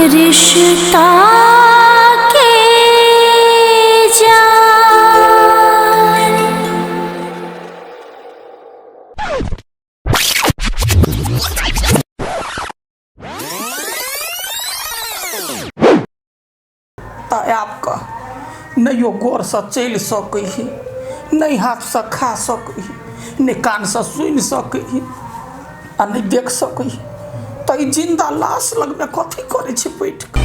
रिश्ता के जान। तऽ आबि कऽ नहियो गोरसँ चलि सकै हइ, नहि हाथसँ खा सकै हइ, नहि कानसँ सुनि सकै हइ आ नहि देख सकै हइ, तऽ ई जिन्दा लाश लगमे कथी करै छै बैठ कऽ?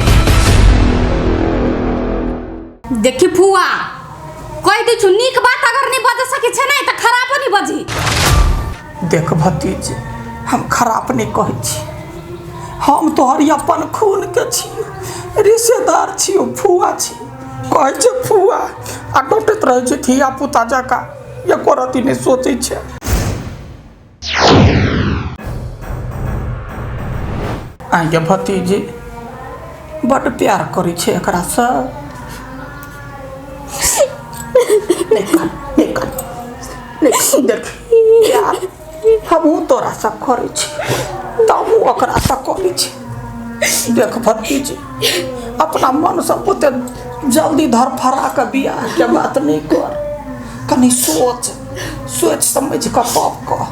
देखी फुआ, कहि दै छु, नीक बात अगर नहीं बज सकै छै ने तऽ खराबो नहीं बजी। देख भतीज, हम खराब नहि कहै छी, हम तोहर अपन खूनके छी, रिश्तेदार छियौ, फुआ छी। कहै छै फुआ आ डटैत रहै छै धिया पुता जकाँ, एको रत्ती नहि सोचै छै। आँय भतीजी, बड्ड प्यार करै छै एकरासँ। नहि कान, नहि कान, नहि कान, देख प्यार हमहूँ तोरासँ करै छी तऽ हमहूँ ओकरासँ करै छी। देख भतीजी, अपना मनसँ ओते जल्दी धरफड़ा कऽ बियाहके बात नहि कर, कनि सोच सोचि समझि कऽ तब कह।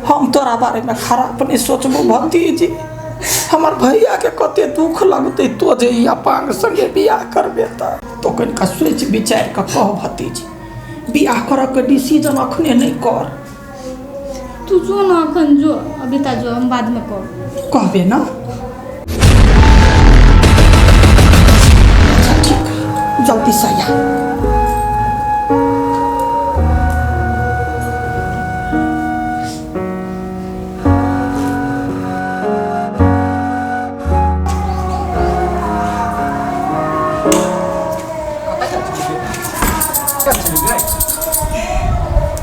हम तोरा बारेमे खराब नहि सोचबो भतीजी। हमर भैयाके कते दुख लगतै तो जे ई अपांग संगे बियाह करबे। तऽ तो कनिका सोचि विचारि कऽ कह भतीजी, बियाह करऽके डिसीजन अखने नहि कर। तू जो ना अखन जो, अभी ता जो, हम बाद में कहब। कहबे ना? अच्छा ठीक, जल्दी से आ।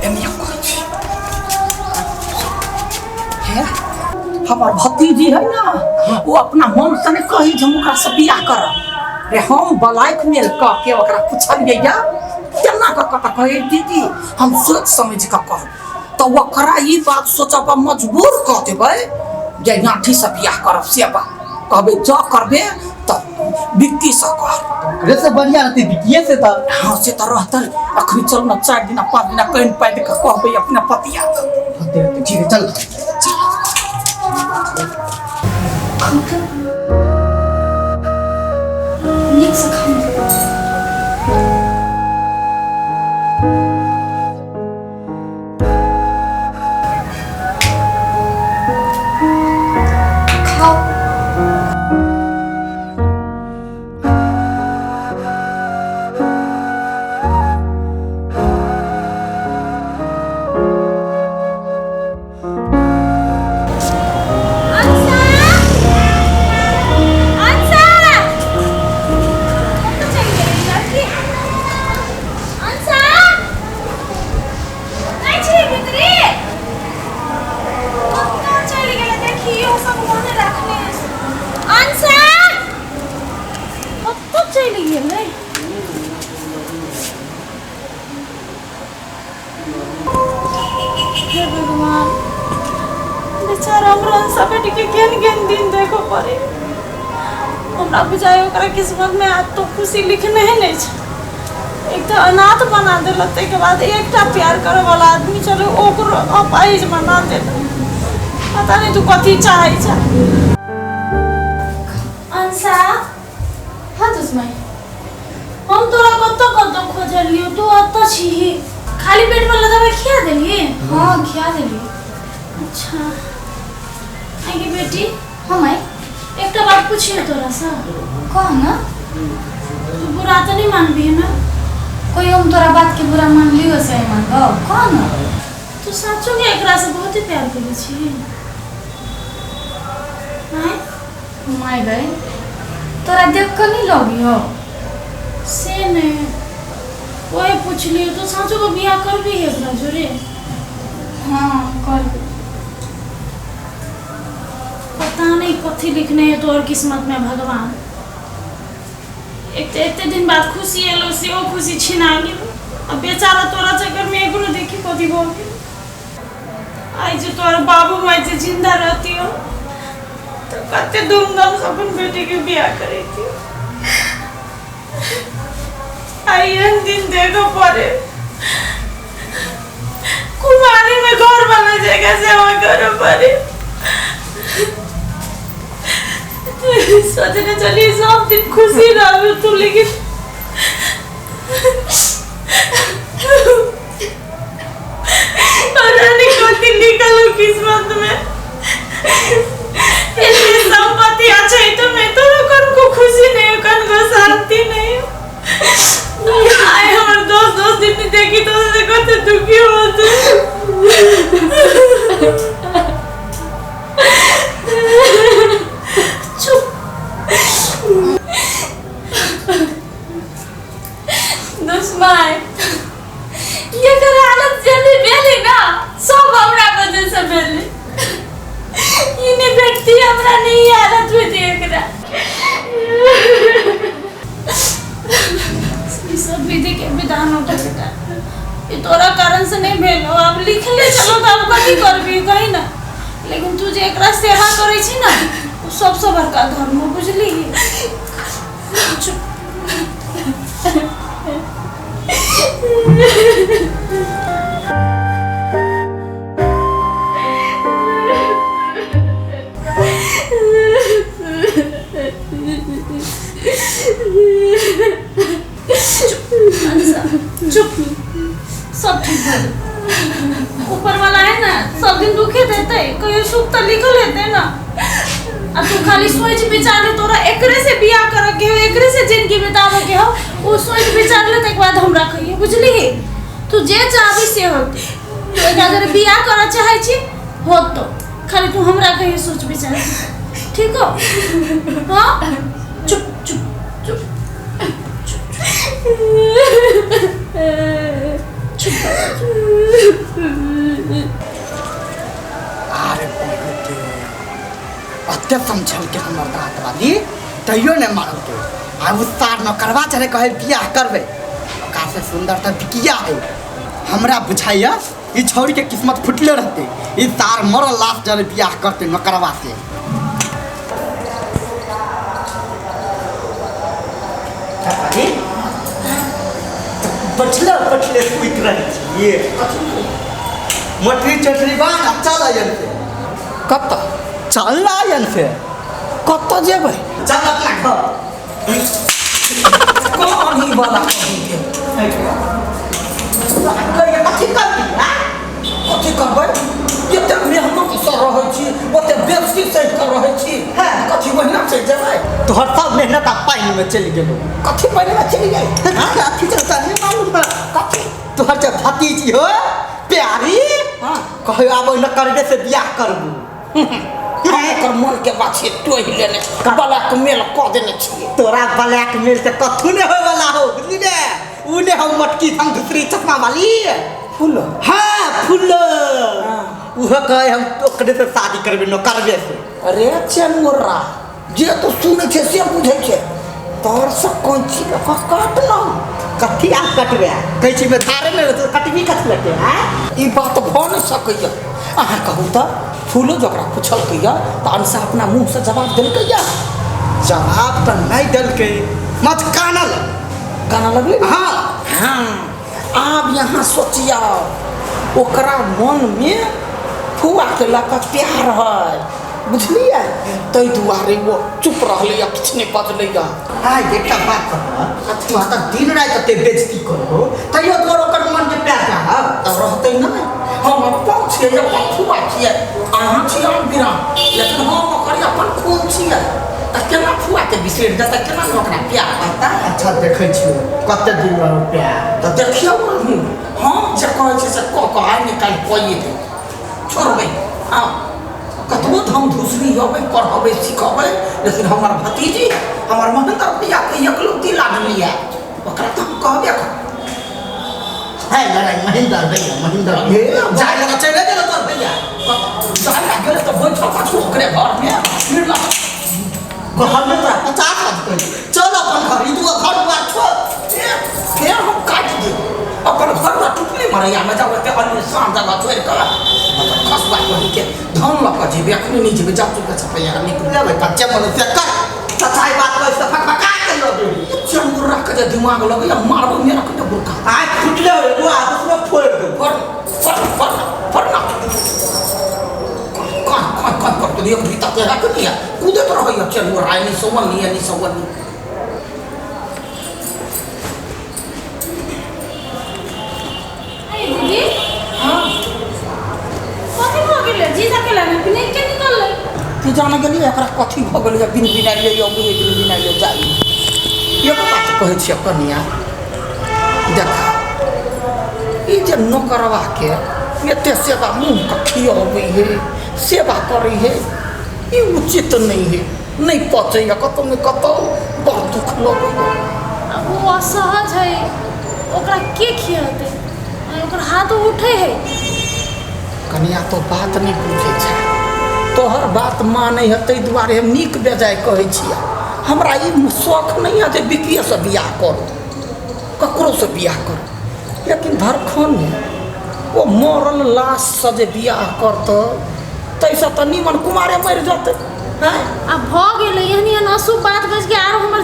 एनिया करै छी हे, हमर भतीजी है ना, वो अपना मन से नहीं कही जे हम ओकरा से बियाह करब रे। हम ब्लैक मेल कऽ के ओकरा पुछलियै या केना कऽ कऽ, तऽ कहै दीदी हम सोचि समझि कऽ कहब। तऽ ओकरा ई बात सोचऽ पर मजबूर कऽ देबै जे नाठी से बियाह करब, से बात कहबै। जँ करबे तऽ बिक्की से कर। ओकरे से बढ़िया रहते बिकिए से तऽ। हाँ से तऽ रहतै। अखनी चल ना, 4 दिना 5 दिना कनि पादि कऽ कहबै अपना पतिया। रहते रहते, ठीक है, चल। नीक से खाना। खाओ। अंशा, अंशा, कतऽ चलि गेलै लड़की? अंशा, नहि छी भीतरी? कतऽ चलि गेलै? देखियौ सब मोने रखने। अंशा, कतऽ चलि गेलै? हे भगवान, बेचारा हमरा अंशा बेटी के केहन केहन दिन देखऽ पड़े। हमरा बुझाइ ओकरा किस्मत में आज तो खुशी लिखने ही नहीं छै। एक तऽ अनाथ बना देलक, ताहिके बाद एकटा प्यार करऽ वाला आदमी छलै ओकरो अपाहिज बना देलक। पता नहि तू कथी चाहै छ। अंशा। हाँ दुश्मन, हम तोरा कतऽ कतऽ खोजलियौ, तू एतऽ छीही। खाली पेट वाला दवाई खिया देली? हाँ खिया देली। अच्छा आगे बेटी। हाँ माई। एकटा बात पूछियो तोरा से। कह ना। तू बुरा तऽ नहीं मानबी ना? कोई हम तोरा बात के बुरा मान लियो से मानबो, कह ना। तू सचो के एकरा से बहुत ही प्यार करै छी? आँय? माय गई, तोरा देख कऽ नहीं लगियो? से नहीं, वही पूछलियो, तू साँचो के बियाह करबी एकरा जोरे? हाँ करबी। पता नहीं कथी लिखने है तोहर किस्मत में भगवान। एक तऽ एते दिन बाद खुशी एलो, सेहो खुशी छिना गेल। आ बेचारा तोरा चक्कर में एकरो देखी कथी भऽ गेल। आइ जे तोहर बाबू माय जे जिंदा रहतियो तऽ कते धूमधाम से अपन बेटी के बियाह करैती। आइ एहन दिन देखऽ पड़े, कुमारी में घर वाला जगह सेवा करे पड़े। सोचने चली सब दिन खुशी रह तू, लेकिन पता नहीं कथी निकलो किस्मत में। इतनी संपत्ति अच्छा है तो मैं तो कन को खुशी नहीं, कन को शांति नहीं। आए हमर दोस्त दोस्त दिन देखी तो से कते दुखी होते। चुप दुश्मन, ये कर हालत जल्दी भेली ना, सब हमरा वजह से भेली। इन्हें भेटती हमरा नहीं हालत होती एकरा। ई सब विधि के विधान होता बेटा, ये तोरा कारण से नहीं भेल हो। अब लिख ले चलो तो अब कथी करबी कही ना, लेकिन तू जे एकरा सेवा करै छी ना उ सबसे बड़का धर्म हो, बुझली? चुप। चुप, सब ठीक हो जाए। ऊपर वाला है ना सब दिन दुखे देते, कहियो सुख तो लिखल हेतै ना। आ तू खाली सोच विचार ले, तोरा एकरे से बियाह करे के हो, एकरे से जिंदगी बितावे के हो, उ सोच विचार ले तक बाद हमरा कहियो, बुझली? तू जे चाहबी से होते। तू एकरा अगर बियाह करऽ चाहै छी होतो, खाली तू हमरा कहियो सोच विचार, ठीक हो? हाँ चुप चुप चुप चुप। अरे बहुते अते समझल के हमर दाँत वाली तैयो ने मारल के। आब उ सार न करवा चले कहे बियाह करबे, ओकरा से सुंदर त बिकिया है। हमरा बुझाइया ई छौड़ी के किस्मत फुटले रहते, ई सार मरल लाश जरे बियाह करते न करवा से। बचले बचले सुइत रहे छियै, मोटरी चटरी बांध आ चल आयन से। कतऽ चल आयन से। कतऽ जेबै? चल अपना घर। कौन ही वाला कहीं के कथी करबी? कथी करबै? एते मेहनत से रहै छी, ओते बेसी सहि कऽ रहै छी, कथी ओहिना चलि जेबै? तोहर सब मेहनत आ पानि में चलि गेलो। कथी पानि में चलि गेल? कथी चलता नहीं मालूम बा। कथी? तोहर जे भतीजी हो प्यारी, हाँ कहे आब न करबे से बियाह करबू। ओकर मन के बात छियै, टोहि लेने ब्लैक मेल कऽ देने छियै। तोरा ब्लैक मेल से कथू ने होय वाला हो, बुझली ने? उ ने हम मटकी हम दूसरी चश्मा वाली फूल। हाँ फूल, उहो कहे हम ओकरे से शादी करबे न करबे से। अरे चेनगोर्रा, जे तू सुनै छै से बुझै छै। तोर से कोन चीज लऽ कऽ काटलहुँ? कथी आब कटबे? कहै छी में धारे ने रहतौ, कटबी कथी लगे? आँय ई बात भऽ नहि सकैए। अहाँ कहू तऽ फूलो जकरा पुछलकैया तऽ अंशा अपना मुँहसँ जवाब देलकैया? जवाब तऽ नहि देलकै, मत कानल कानऽ लगलै। हाँ हाँ, आब यहाँ सोचियौ, ओकरा मनमे फुआके लऽ कऽ प्यार है, बुझलियै? ताहि दुआरे ओ चुप रहलैया, किछु नहि बजलैया। आइ एकटा बात कहब, तू तऽ दिन राति एते बेइज्जती करहो तैयो तोर ओकर मन के प्यार चाहब तऽ रहतै नहि। हम अपन छियै, अपन फुआ छियै, अहाँ छियै हम बिराम, लेकिन हम ओकर अपन खून छियै, तऽ केना फुआके बिसरि जेतै? केना ने ओकरा प्यार रहतै? अच्छा देखै छियौ कते दिन रहो प्यार। तऽ देखियौ अहूँ, हम जे कहै छियै से कऽ कऽ आइ ने काल्हि कइए देबै, छोड़बै। हँ कतबो हम धूसरी अबै पढ़बै सिखबै, लेकिन हमर भतीजी हमर महेंद्र भैयाके एकलौती लाडली है, ओकरा तऽ हम कहबे करब। है लड़ाई महेंद्र भैया, महेंद्र हे जाय लगा चले गेल तोर भैया, जाय लगा गेल तऽ बैठल पाछू ओकरे घरमे फिर लगा घर में तोरा 50 हाथ कहि चल अपन घर, ई दूगो घर दुआर छोड़। फेर हम काटि देब अपन घर में टुटली मरैया में जाओ, एते आलीशान जगह छोड़ि कऽ खसुआ कही के धन लऽ कऽ जेबै, अखने नहि जेबै, जा चुका छपैया निकलू। लेबै बच्चे मनुष्य कर सच्चाई बात कह से फकफका के लो देबी। चंगुर्रा के जे दिमाग लगैया मारबो मेरा के बुरका। आँख फुटले हो एगो आ दूसरो फोड़ दो। फर फर फर फर ना कान कान कान कर तो एक भीतर के रख दिया कूदत रहैया चंगुर्रा नहीं सवन नहीं नहीं सवन नहीं। अरे दीदी हां कथी भऽ गेलै? जीजा के लाने पिने के निकललै। तू जान गेली एकरा कथी भऽ गेलै? बिन बिनाइले अबै बिन बिनाइले जाइ। एगो बात कहै छियै कनिया, देख ई जे नौकरवा के एते सेवा मुँह के खियाबै है, सेवा करै है, ई उचित नहीं है, नहीं पचैया कतौ ने कतौ बड़ दुख लगैया। आब ओ असहज है, ओकरा के खियेतै? ओकर हाथ उठे है। कनिया तो बात नहीं बुझै छै, तोहर बात मानै है ताहि दुआरे हम नीक बेजाय कहै छियै। हमरा ई शौख नहीं है जे बिकिएसँ बियाह करू, ककरोसँ बियाह करू, लेकिन धरखन ओ मरल लाशसँ जे बियाह करतै ताहिसँ तऽ नीमन कुमारे मरि जेतै। आँय आब भऽ गेलै एहन एहन अशुभ बात बाजि के आरो हमर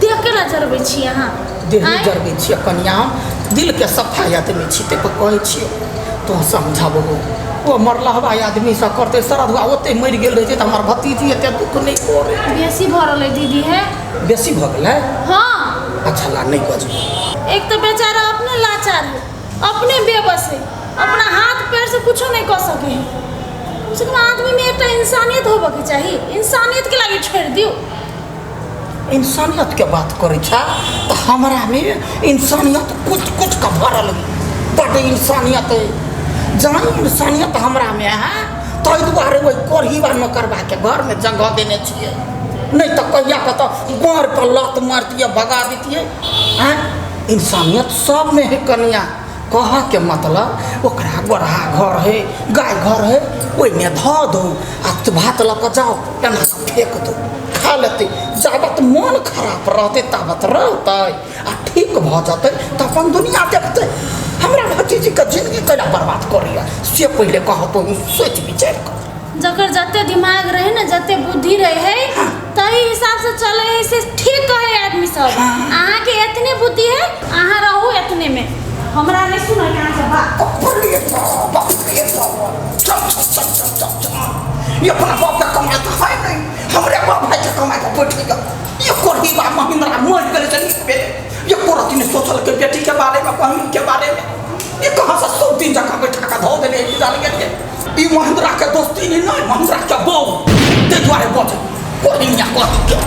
देह केना जरबै छी अहाँ? देह आँय? जरबै छियै कनिया, हम दिलके सफाइ आदमी छी ताहि पर कहै छियै तोँ समझबहो। ओ मरलहबा आदमीसँ करतै सरधुआ ओते मरि गेल रहै छै तऽ हमर भतीजी एते दुःख नहि करै। बेसी भऽ रहलै दीदी है। बेसी भऽ गेलै? हाँ। अच्छा ला नहीं बजबै। एक तो बेचारा अपने लाचार है, अपने बेबस है, अपना हाथ पैर से कुछो नहीं कऽ सके है। कम से कम आदमी में एकटा इंसानियत होबऽ के चाही, इंसानियत के लागी छोड़ि दियौ। इंसानियत के बात करै छै तऽ हमरा में इंसानियत कुछ कुछ के भरल है, बड्ड इंसानियत है। जहाँ इंसानियत हमरा में है ताहि दुआरे ओहि कोढ़ीवा नौकरवा के घर में जगह देने छियै, नहीं तऽ कहिया कतऽ गोड़ पर लत मारतियै भगा दितियै। आँय इंसानियत सब में है कनिया। कहऽ के मतलब ओकरा गोरहा घर है, गाय घर है, ओहिमे धऽ दू आ भात लऽ कऽ जाउ एना कऽ फेक दू, खा लेतै। जाबत मोन खराब रहतै ताबत रहतै आ ठीक भऽ जेतै तऽ अपन दुनिया देखतै। हमरा भतीजीके जिंदगी केना बर्बाद करैया से पहिले कहतो सोचि विचारि कऽ। जकर जते दिमाग रहे ने, जते बुद्धि रहे तही हिसाब से चले है से ठीक कहे आदमी सब। अहाँ के एतने बुद्धि है, अहाँ रहू एतने में, हमरा नहीं सुनय के अहाँ के बात। बाप रे बाप रे बाप, चल चल चल चल चल चल, ये अपना बाप के कमाई तो है नहीं, हमरे बाप भाई के कमाई के बैठ गया। ये कोढ़ी बा महिंद्रा मर गेलै से नीक भेलै। ये कोरती ने सोचल के बेटी के बारे में, बहन के बारे में, ये कहाँ से सब दिन जगह बैठा के धो देने जान गेलियै। ई महिंद्रा के दोस्ती नहीं, नहीं महिंद्रा के बहू, ताहि दुआरे बचल कोढ़िया कथी के।